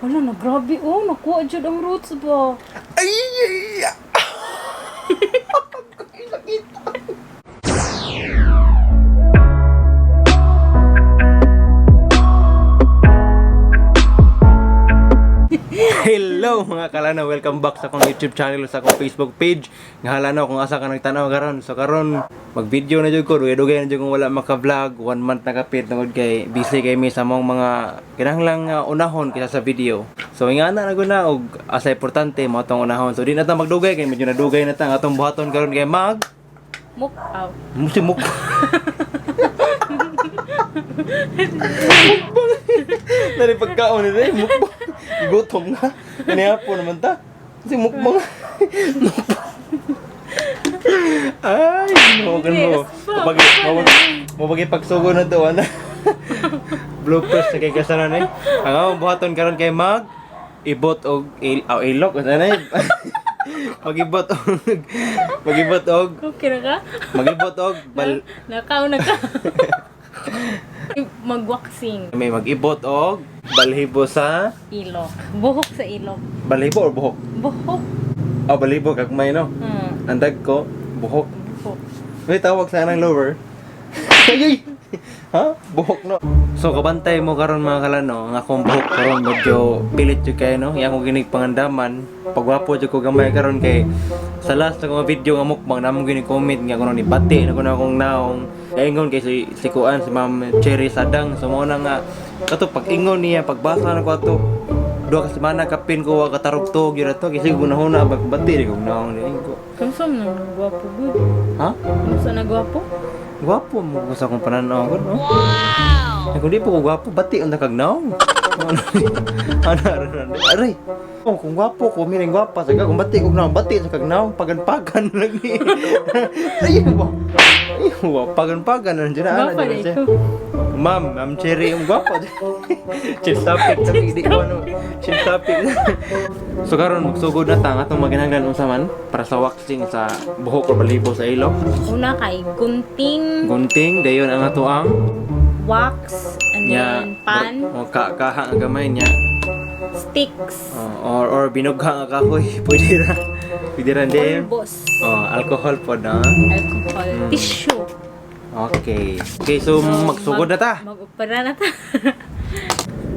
Wala na, grabe oh. Nakuha jud ang roots ba? Ay! Ay! Sakit. Hello mga kalana, welcome back sa akong YouTube channel, sa akong Facebook page. Nga halano kung asa ka nagtanaw karon. So karon mag-video na jud ko, dugay-dugay na jud kung wala maka-vlog, 1 month na kapit tungod kay busy kay mi sa among mga kinahanglang unahon kaysa sa video. So ingana na gud na og asa importante mo atong unahon. So di na ta magdugay kay medyo nadugay na ta ang atong buhaton karon kay mag Muk out. Musi muk. Mukbang. Nari pagkaon ni day mukbang. Gutom na. Kanihapon naman ta. Kasi mukbang. Mukbang. Ay, no, ganun mo. Mabagi, mabagi, mabagi pagsugo na to, ana. Bloopers na kay kasanan eh. Ang among buhaton karon kay mag ibot og il oh, ilok ano eh. Magibot og magibot og Okay na ka? magibot og bal Nakaw na ka. Mag-waxing. may mag-ibot og balhibo sa Ilok. Buhok sa ilok. balhibo or buhok? Buhok. Oh, balhibo gagmay no. Andag ko buhok. Buhok. May tawag sa anang lower. Ay, ay! Ha? Buhok no. So kabantay mo karon mga kalano, ang akong buhok karon medyo pilit jud kayo no. Iya ko ginig pangandaman. Pagwapo jud ko gamay karon kay sa last na kong video nga mukbang namo gini comment nga kuno ni bati na kuno akong naong. Ingon kay si kuan si Ma'am Cherry Sadang, so mo na nga kato pag ingon niya, pagbasa na ko ato duha ka semana kapin ko wa katarog-tog yun ato kasi gunahuna bati di kong naong ni ko. Kamsa mo na gwapo good. Ha? Kamsa na gwapo? Gwapo mo ko sa akong pananaw ko, no? Wow! Ay, kung di po ko gwapo, bati ang kag naong. Ano, ano, ano, aray! Oh, kung gwapo ko, miring gwapa sa kung bati ko naong, bati sa kag naong, pagan-pagan lang ni. Ayaw ba? Ayaw ba? Pagan-pagan lang dyan. Ana Gwapa dyan na siya. ikaw. Ma'am, Ma'am Cherry, ang gwapo. Chill topic, sabi di ko ano. Chill topic. So karon magsugod na ta ang atong maginahanglan unsa man para sa waxing sa buhok or balibo sa ilok. Una kay gunting, Gunting, dayon ang ato ang wax, and nya then pan, O ka kaha ang gamay niya. sticks, Oh, or binugha nga kahoy, pwede ra. Pwede ra din. pulbos, Oh, alcohol po na. alcohol, tissue. Okay. Okay, so magsugod na ta. Mag-opera na ta.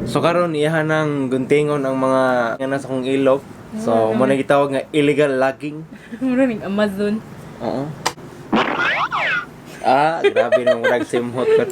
So karon iyahan ng guntingon ang mga nga nasa kong ilok. So mo na gitawag nga illegal logging. Mura ning Amazon. Oo. Ah, grabe nang murag simhot ka.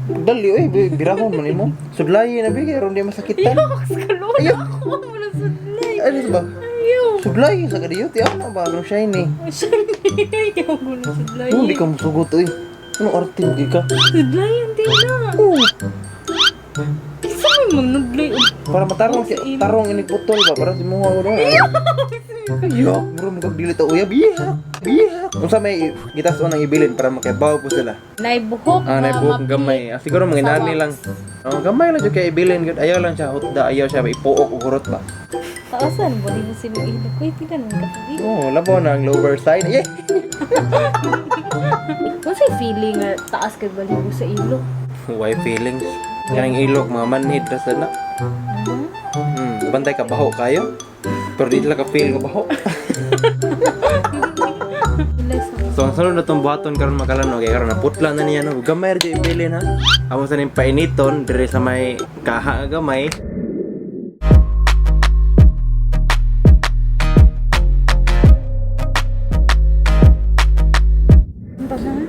Dali oy, birahon man imo. Sudlayi na bi kay aron di masakitan. Yoks, kalula ako. Mura sudlay. Ano ba? Ayaw. Sudlay sa kadiyo ti ano ba anong shiny. Shiny. Ayaw ko na sudlay. Oh, di ka musugot oy. Ano arte mo ka? Sudlay ang na. Oh, Isa may manudlay. para matarong si tarong ini putol ba para si muha ko no. Yok, bro mo kag dili ta uyab. Biyak. Biyak. Unsa may gitas-on ang ibilin para makabaw po sila. Naibuhok. Ah, naibuhok ang gamay. Ah, siguro mga inani lang. Oh, gamay lang jud kay ibilin gud. Ayaw lang siya hutda, ayaw siya ipuok og hurot ba. Taasan ba di mo sila ilok? Uy, tingnan mo katubi. Oh, labaw na ang lower side. Yay! Unsay feeling nga taas kay balibo sa ilok? Why feelings? Kanang ilok mga manhid ra sa na. Bantay ka baho kayo. Pero di lang ka feel nga baho. Ilay sa So ang sunod na itong buhaton karon makalano kay karon naputla na niya no. Gamay ra jud ibilin ha. Amo sa ning painiton dire sa may kaha nga gamay.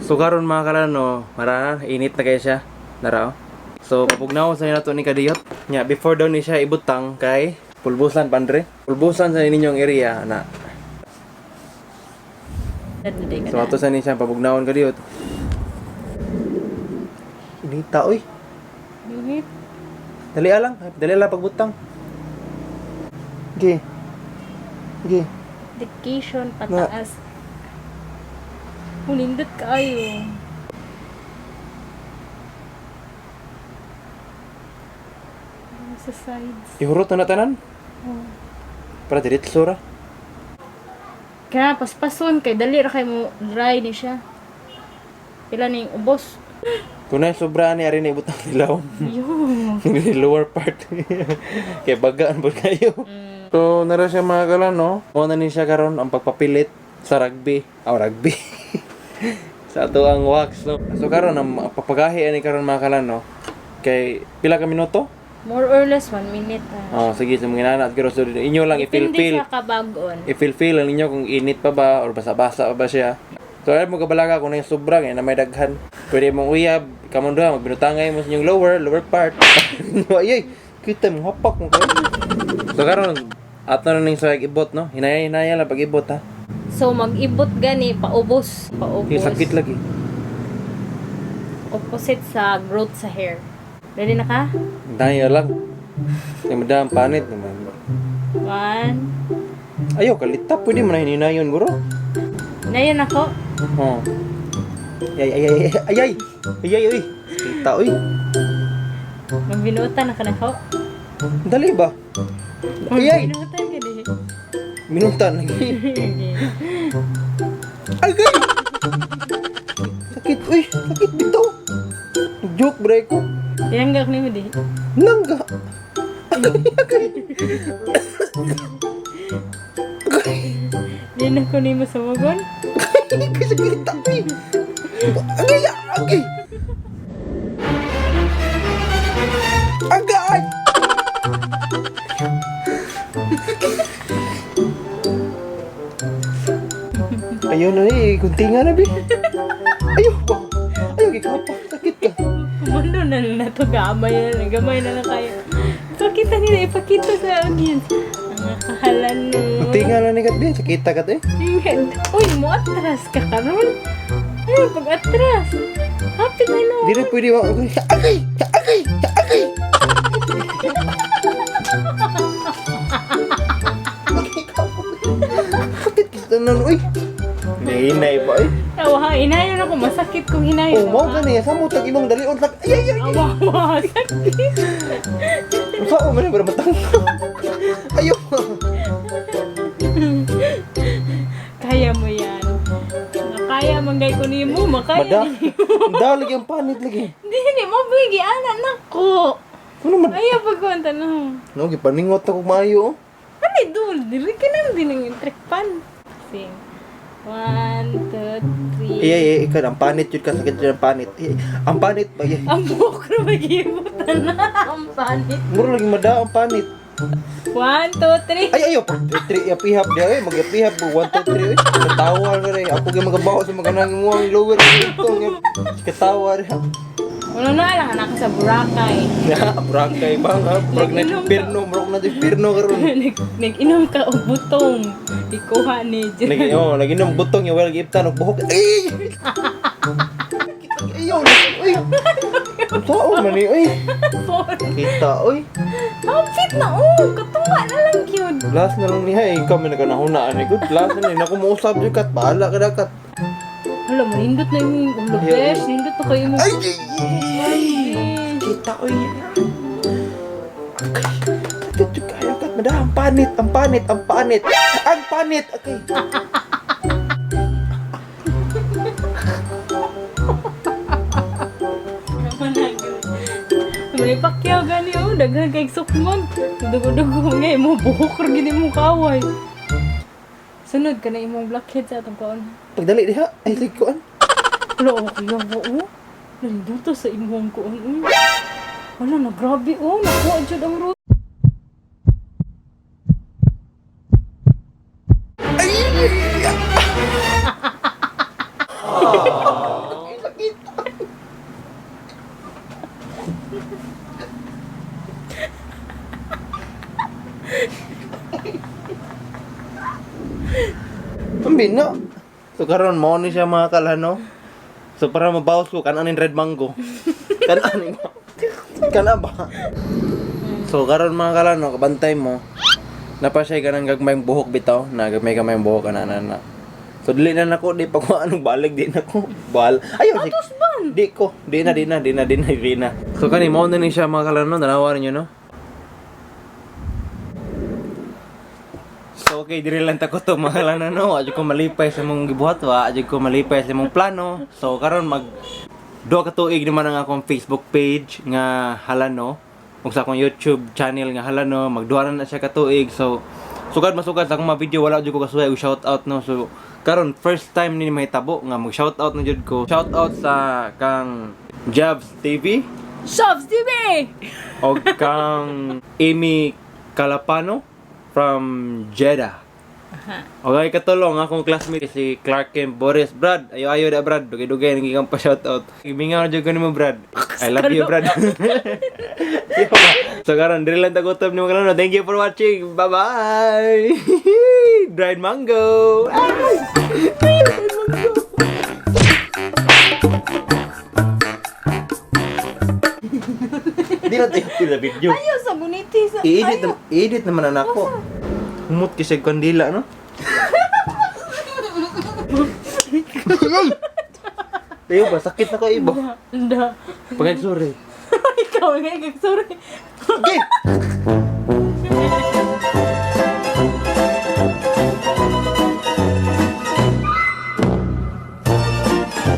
So karon mga kalano, mara init na kayo siya. Nara oh. So pabugnaw sa nato ni kadiyot. Nya before daw ni siya ibutang kay pulbusan pandre. Pulbusan sa ninyong area na. So ato sa ni siya pabugnawon kadiyot. Inita oy. Init. Dali lang, dali lang pagbutang. Okay. Okay. Dedication pataas. Unindot kaayo. Sa sides. Ihurot na tanan. Oh. Para diretso ra. Kaya paspason kay dali ra kay mo dry ni siya. Pila ning ubos. Kung na sobra ni ari na ibutang tilawon. Yo. Lower part. Kay bagaan po kayo. So, nara siya mga kalan, no? Mao na ni siya karon ang pagpapilit sa rugby. Aw, rugby. Sa ato ang wax, no? So, karon ang pagpagahi ani karon mga kalan, no? Kay pila ka minuto? More or less 1 minute. Ah. Oh, sige, sa mga inana at so, inyo lang Depende i-feel-feel. sa kabagon. I-feel-feel lang ninyo kung init pa ba or basa-basa pa ba siya. So, ayaw mo kabalaga kung na yung sobrang, eh, na may daghan. Pwede mong uyab, kamon doha, magbinutangay mo sa inyong lower part. Ay, ay, kita mo, hapak mo kayo. So, karon ato na ning sa ibot, no? Hinaya-hinaya lang pag-ibot, ha? So mag-ibot gani paubos, paubos. Yung sakit lagi. Opposite sa growth sa hair. Ready na ka? Hinaya lang. Yung madam, panit naman. One. Ayaw, kalita, pwede mo na hininayon, guro. Nayon ako. Oh. Ay, ay, ay, ay, ay, ay, ay, ay, ay, kita, uy. Magbinutan na ka na ko. Dali ba? Ay, ay, Magbinutan ka di. minutan lagi. Agay! Sakit, uy! Sakit bitaw! Joke, bre ko. Yanggak ni mo di. Nangga! Agay, agay! Agay! Di na ko nimo sumugon. Agay, sakit, uy! Agay, agay! Agay! Ayaw na eh, kunti nga na, be. Ayaw ba? Ayaw, gikapa. Sakit ka. Mundo na lang na to gamay na lang, gamay na lang kayo. Ipakita nila, ipakita sa audience. Ang kahalan no. Kunti nga lang ni Kat, be. Sakit ka, eh. Uy, mo atras ka karon. Ay, pag atras. Hapit na no. Di na pwede ba? Agay! Agay! Agay! Sakit kita na, uy! Nahinay ba, eh? Tawa, hinayon ako masakit kung hinayon. Oh, mao gani sa mo tag imong dalion tag. Ay ay ay. Awa, awa, sakit. Unsa man ni para matang. Ayo. Kaya mo yan. Makaya man gay ko nimo, makaya. Mada. ni. Da lagi ang panit lagi. Hindi ni mo bigi ana nako. Ano man? Ayaw pagkuwanta na. No, gipaningot ako maayo. Oh. Ano dul? Dili ka na din ang trekpan. Sing. One, two, three. Ay ay ay, ikaw ang panit jud ka sakit jud ang panit. Ay, ay, ang panit ba? Ay, ay. Ang buhok na mag-iibutan na. Ang panit. Muro lagi mada ang panit. One, two, three. Ay ayo, 3 yapihap di ay magyapihap 1 2 3 ay. Katawa ka rin. Ako gyud magabaho sa mga nang imong lower dito. Katawa rin. Wala na lang anak sa Boracay. Ya, brangkay ba nga? Brang na Nag-inom ka. pirno, brang na pirno karon. Nag-inom ka og butong. Ikuha ni Jen. Lagi oh, lagi nang butong yung well giptan og buhok. Ay! Ayaw, uy. Tao man ni, uy. Kita, uy. Hapit na oh, katunga na lang cute. Last na lang niya, eh. Ikaw may nakanahunaan eh. Good, last na niya. Naku, mausap dyan kat. Bahala ka dakat. Hala, manindot na yung ulo, besh. Nindot na kayo mo. Ay! Ay! Ay! Kita, uy. Sakit jud kayo kat. Mada, ang panit, ang panit, ang panit. Ang panit! Okay. May pakyaw gani oh, daghan kay sukmon. Dugo-dugo nga mo buhok ra gid mo kaway. Sunod ka na imong blackhead sa atong kuan. Pagdali diha. Ay, likuan. Wala oh, kuya ba oh. Nandito sa imong kuan oh. Wala na grabe oh, nakuha jud ang root. Ang bina. So karon mao ni siya mga kalano. So para mabawas ko kanan red mango. Kanan kana ba? So karon mga kalano kabantay mo. Napa siya kanang gagmayng buhok bitaw, na gagmay gamay buhok kana na na. So dili na nako di pa ko anong balig di na ko. Bal. Ayaw si Di ko, di na di na di na di na di na. So kani mao na ni siya mga kalano, tanawa ninyo no. So okay, diri lang ta ko to mga kalano no. Adyo ko malipay sa mong gibuhat wa, adyo ko malipay sa mong plano. So karon mag 2 ka tuig naman ang akong Facebook page nga Halano ug sa akong YouTube channel nga Halano, magduha na na siya katuig. So sugad masugad sa akong mga video wala jud ko kasuway og shout out, no. So karon first time ni mahitabo nga mag shout out na jud ko. Shout out sa kang Jabs TV Shops TV! og kang Amy Calapano from Jeddah. Okay, katulong akong classmate si Clark Kent Boris. Brad, ayo ayo da Brad. Dugay-dugay nang kang pa shoutout. Gimingaw na jud ko nimo, Brad. I love you, Brad. So karon diri lang tagutom nimo kalano. Thank you for watching. Bye-bye. Dried mango. Ay! Dried mango. Di na tayo pila video. Ayaw sa buniti sa... I-edit, ayaw. na, i-edit naman na ako. Humot kasi kandila, no? Tayo ba? Sakit na ka iba. Hindi. Pagay, sorry. Ikaw nga, sorry. Okay!